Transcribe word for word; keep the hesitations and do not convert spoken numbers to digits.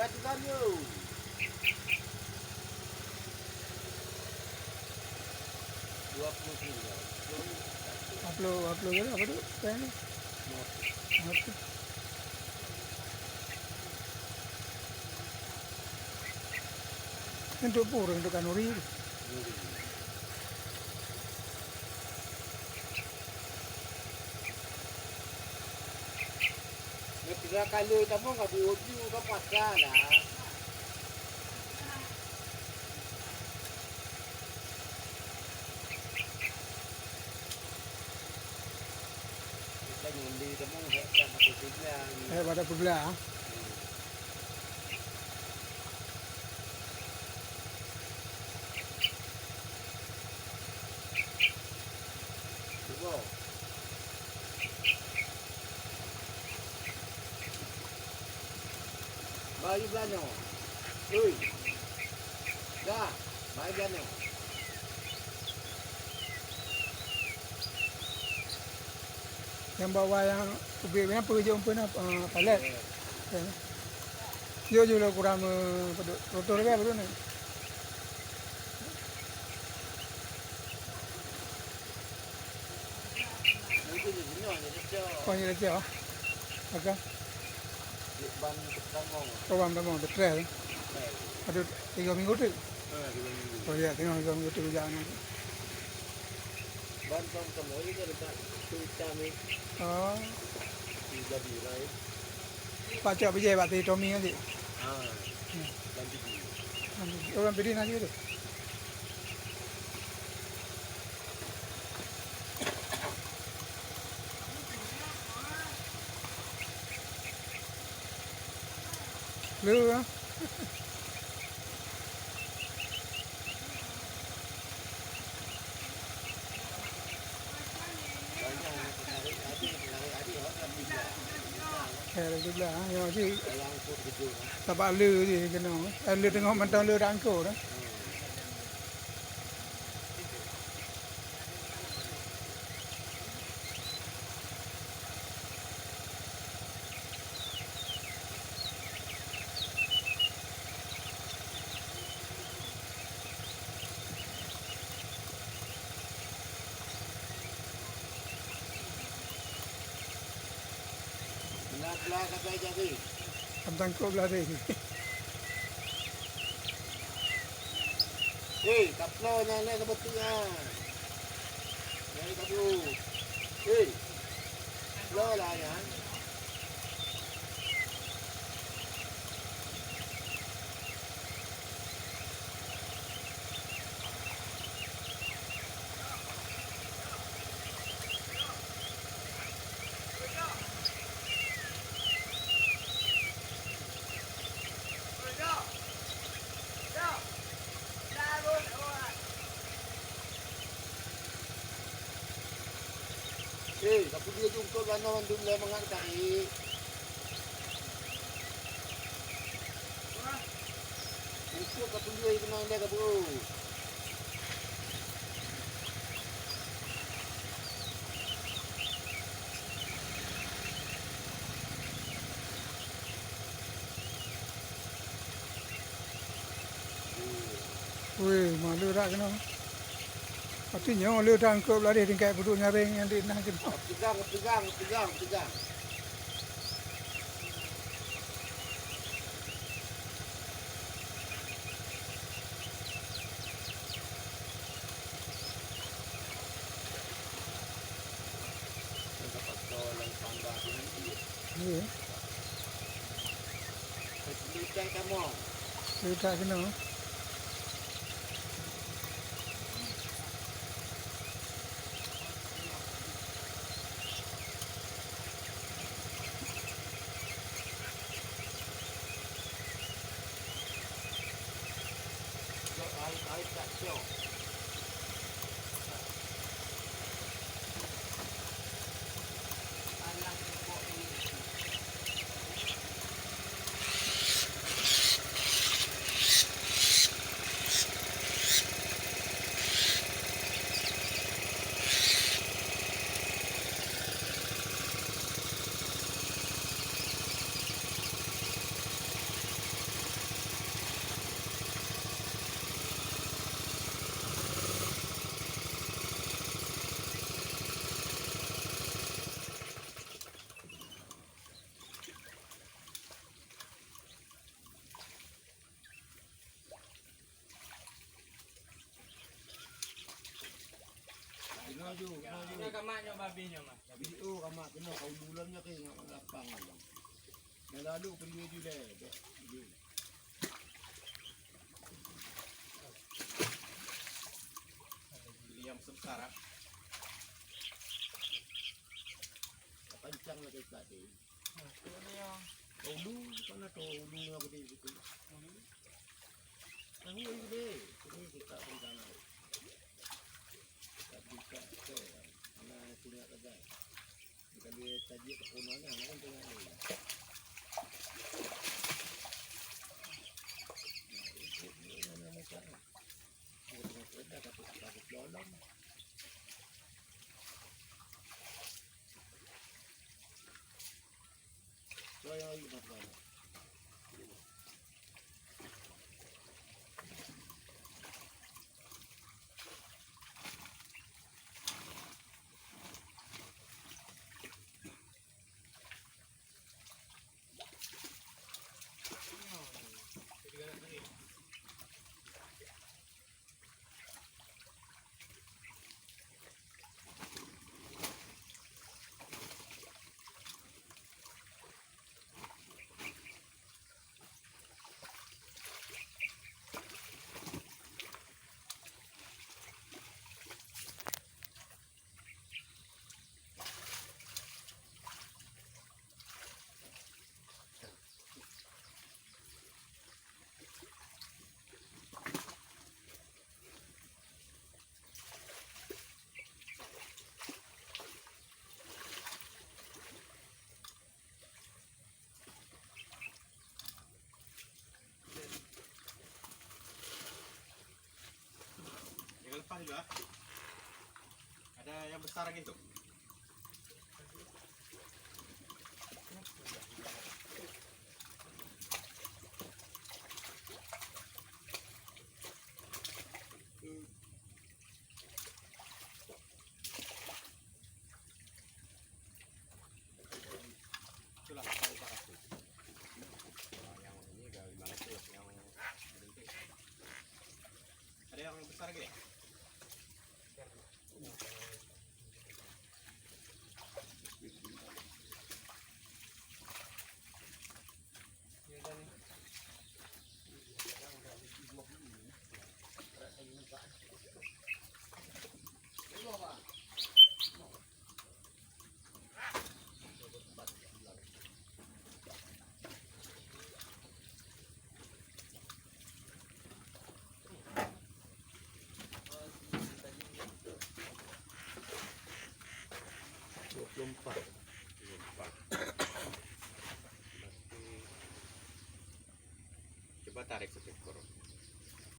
Dua puluh sembilan. Dua puluh, dua puluh berapa tu? Sekarang ni? Lima puluh. Lima puluh. Untuk pur, untuk kanuri tu. Kanuri. Nyoe tiga kali kamoe nggak diuji, nggak puasa lah. Kita nyundi kamoe hek tak patut tinggal. Hek patut tinggal. Hmm. Cuba. Bayu belano. Ui. Dah, bayu belano. Nyang bak wa nyang ubit nyan peue jeuet peue na, ah, palet. Ya. Ya. Yo, yo, lo kurang me-, padum, rotor ke padum ni? Oh, ni dah siap, ah. Okey. Ban pertama. Oh, ban pertama, betul. Betul. Ada tiga minggu tu? Ha, tiga minggu. Oh, ya, tengok tiga minggu tu hujan. Ban pertama, ini kan dekat tu hitam ni. Oh. Di Jabi, right? Pacak bijéh bak Tommy kan, cik? Ha. Hmm. Ban Pidie. Ban Pidie. Oh, ban Pidie na cit tu. Le, ah. Eh, alhamdulillah, ah, ya, cit. Sabab le cit keunoe. Eh, le teungoh mantong le dak angkot, ah. Belah-belah kata jadi. Tangkok belah deh. Eh, kaplo nyan lé ka beutôi nyan. Nyan ka dulu. Eh, kaplo lah nyan. Eh, ka peue jungkot ganoe mandum lé mangat tahi. Ungkot ka peue keunan lé ka beuet. Weh, malu dak keunoe. Tapi nyoe le tangkôb ladeh tingkat peuduek nyaréng nyang di na keunoe. Pegang, pegang, pegang, pegang. Iya. Leutak keunoe. Maju, maju. Nyoe ka mak, nyoe babeh nyoe, mak. Video ka mak keunoe, ka ulôn nyoe keu lapang, Bang. Dah lalu beli ju lé, dek. Beli. Beli yang besar, ah. Kencang lah kita tadi. Nah, tu ni yang ulu, sana tu ulu yang gede situ. Tahu yang gede, ini kita rencana. Tak bisa ke, mana punya kerja. Kalau dia tajik ke punanya, kan tengok ni. Nah, itu dia yang macam. Dia tengok kereta, takut, takut lolong. Jangan lepas juga. Ada yang besar lagi tu. Itulah, empat ratus. Nah, yang ini udah lima ratus, yang berhenti. Ada yang besar lagi? Dua puluh empat. Dua puluh empat. Berarti coba tarik satu ekor.